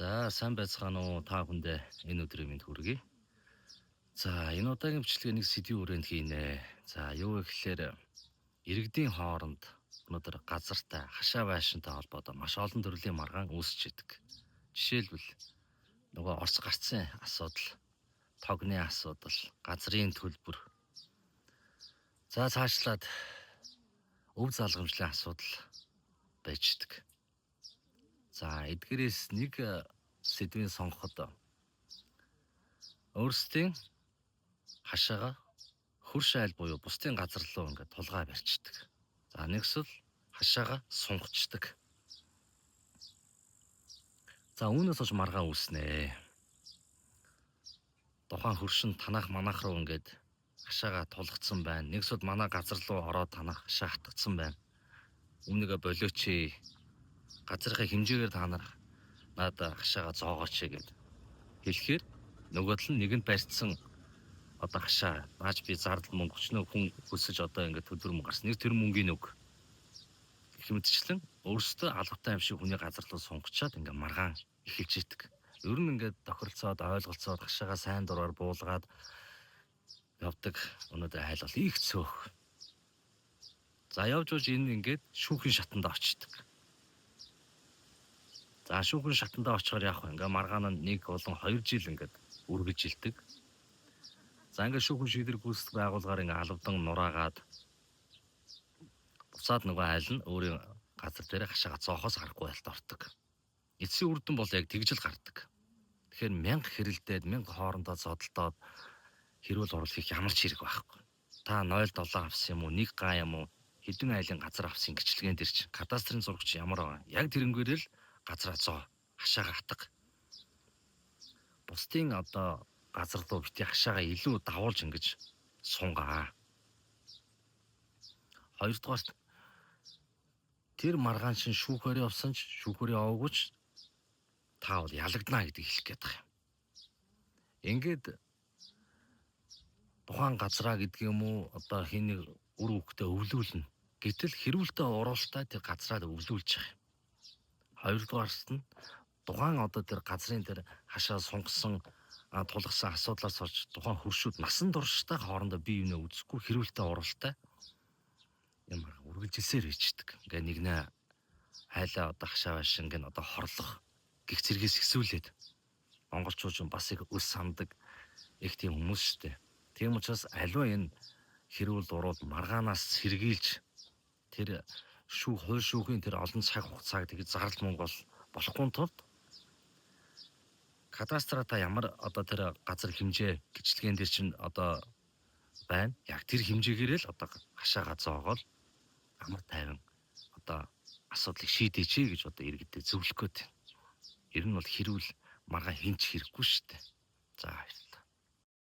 За, сайн байцгаана уу, та бүхэндээ энэ өдрийн мэнд хүргэе. За, энэ удаагийн бичлэгээ нэг сэдвийн хүрээнд хийнэ. За, юу вэ гэхээр иргэдийн хооронд өнөөдөр газартай, хашаа байшинтай холбоотой маш олон төрлийн маргаан үүсч идэг. Жишээлбэл нөгөө орц гарцын асуудал, тогны асуудал, газрын төлбөр. За, цаашлаад өв залгамжлын асуудал байждаг. За, эдгээрээс нэг сэдвийн сонгоход өөрсдийн хашаага хөрш айл буюу бусдын газар руу ингээд тулгаа барьчихдаг. За, нэгсэл хашаага сунгачдаг. За, үүнээс хойш маргаан үүснэ. Тухайн хөршин танах манах руу ингээд хашаага тулгацсан байна. Нэгсүүд манай газар руу ороод танах хашаа хатгацсан байна. Үүнийгээ болооч. Газрынхаа хэмжээгээр та нар надад хашаага зоогооч гэд хэлэхээр нөгөө тал нь нэгэнд барьцсан одоо хашаа нааж би зардал мөнгө өчнөө хүн хөсөж одоо ингээд төлбөр мөнгө гарсан. Нэг тэр мөнгийн үг гэх мэтчлэн өөрсдөө албатай юм шиг хүний газар руу сунгачаад ингээд маргаан эхэлж идэг. Ер нь ингээд тохиролцоод ойлголцоод хашаага сайн дураар буулгаад явдаг. Өнөөдөр айл бол их цөөх. За, явж явж энэ ингээд шүүхийн шатанд очдог. За, шүүхэн шатандаа очихоор яах вэ? Ингээ маргаан нь 1 болон 2 жил ингээд үргэлжилдэг. За, ингээ шүүхэн шийдвэр гүйцэтгэх байгууллагаар ингээ алавдан нураагаад буцаад нөгөө айл нь өөрийн газар дээр хашаага зоохоос харахгүй байлд ордог. Эцсийн үр дүн бол яг тэгж л гардаг. Тэгэхээр мянга хэрэлдээд, мянга хоорондоо зодолдоод хэрүүл урал хийх ямар ч хэрэг байхгүй. Та 0.7 авсан юм уу, 1 га юм уу, хэдэн айлын газар авсан гिचлэгэн дээр чи кадастрын зурагч ямар байгаа. Яг тэрнгээр л газраа зоо, хашаага хатга. Бусдын одоо газар руу бити хашаага илүү давуулж ингэж сунгаа. Хоёрдугаарт тэр маргаан шин шүүхээр явсан ч шүүхээр яваагүй ч та бол ялагдана гэдгийг хэлэх гээд байгаа юм. Ингээд тухайн газраа гэдэг юм уу, одоо хин нэг үр хөвгтөө өвлүүлнэ. Гэтэл хэрүүлтэй уруултай тэр газраа өвлүүлж байгаа юм. Хоёрдугаарт нь тухайн одоо тэр газрын тэр хашаа сунгасан тулгасан асуудлаас олж тухайн хөршүүд насан туршдаа хоорондоо бие биенээ үзэхгүй хэрүүлтэй уралтай юм үргэлжилсээр бичдэг. Ингээ нэгнээ хайлаа одоо хашаа байшин гэн одоо хорлох гих зэргээс хэсүүлээд монголчууд бас их өс самдаг их тийм хүмүүс шүү дээ. Тийм учраас аливаа энэ хэрүүл уруул маргаанаас сэргийлж тэр шүүх хууль шүүхийн тэр олон цаг хугацааг тэгж зардал мөнгө бол болохгүй тулд кадастраа та ямар одоо тэр газар хэмжээ гिचлэгэн дээр чинь одоо байна. Яг тэр хэмжээгээр л одоо хашаага зоогоол амар тайван одоо асуудлыг шийдээч гэж одоо иргэдэд зөвлөх гээд. Ер нь бол хэрүүл маргаан хинч хэрэггүй шүү дээ. За, баярлалаа.